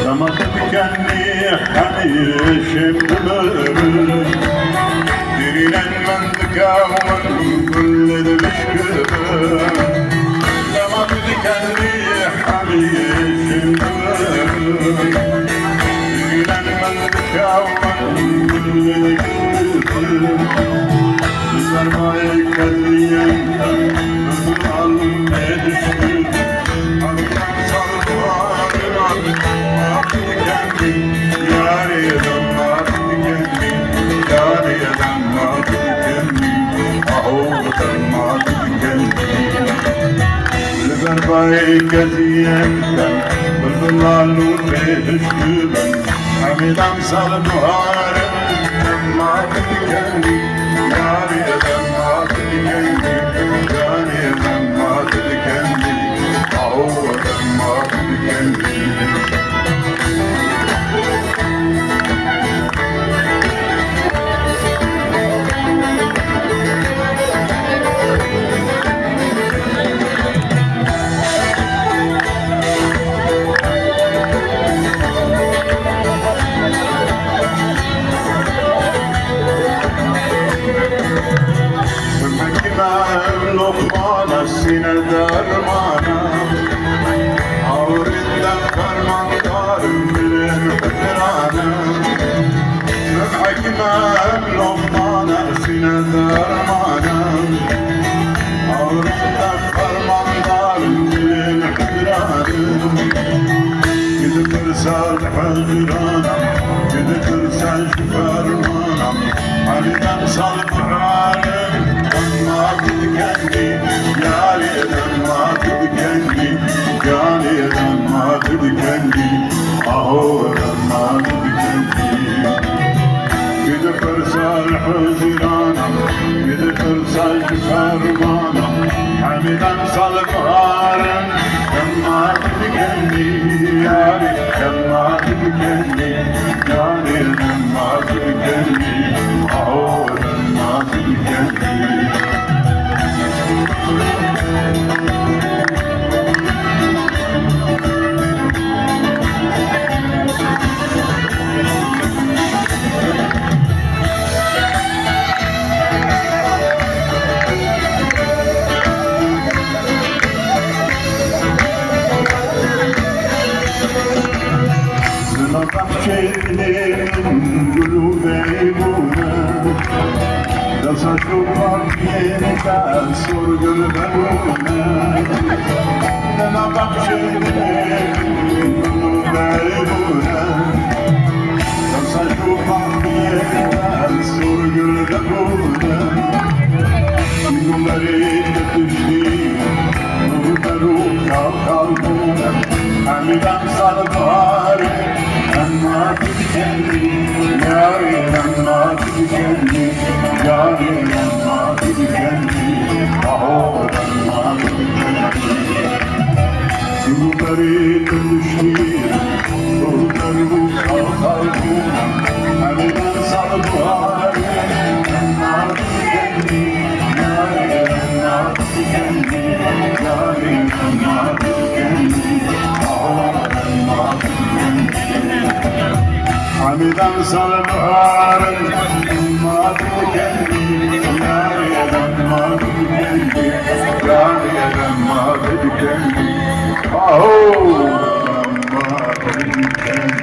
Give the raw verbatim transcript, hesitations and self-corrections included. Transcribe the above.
Dema tu dikenî hemî şêm dibir, dirînen min dikewin gul dibişkibin. Dema tu dikenî hemî şêm dibir, dirînen min dikewin gul dibişkibin. Li ber bayê keziyên min al bê dişkibin. Li ber bayê keziyên min, bilbilan û bêhişt dibin. Hemî demsal buhar in, dema tu dikenî, yarê dema tu dikenî, yarê dema tu dikenî, aho dema tu dikenî. Hekîm em Loqman e, sîne derman e. Awirîn dem fermandar in, dilên hizran e. Min hekîm em Loqman e, sîne derman e. Awirîn dem fermandar in, dilên hizran e. Ki ditirsa ji hizrana, ki ditirsa ji fermana, hemî demsal buhar in, dema tu dikenî, yarê dema tu dikenî, yarê dema tu dikenî, aho dema tu dikenî. Ki ditirsa ji hizrana, ki ditirsa ji fermana, hemî demsal buhar in, dema tu dikenî, yarê dema tu dikenî, yarê dema tu dikenî, aho dema tu dikenî. Li nav bexçê dilê min gul û bey bûne. Desa şopakiyên te sor gul vebûne. Li nav bexçê dilê min gul û bey bûne. Desa şopakiyên te sor gul vebûne. Gulerê te tiştî, nû der û kal kal bûne. Hemî demsal buhar in, dema tu dikenî, yarê dema tu dikenî, yarê dema tu dikenî, aho dema tu dikenî. Gulerê te tiştî, nû der û kal kal bûne. Hemî demsal buhar in, dema tu dikenî, yarê dema tu dikenî, yarê dema tu dikenî, aho dema tu dikenî. Hemî demsal buhar in, dema tu dikenî, yarê dema tu dikenî, yarê dema tu dikenî, aho dema tu dikenî.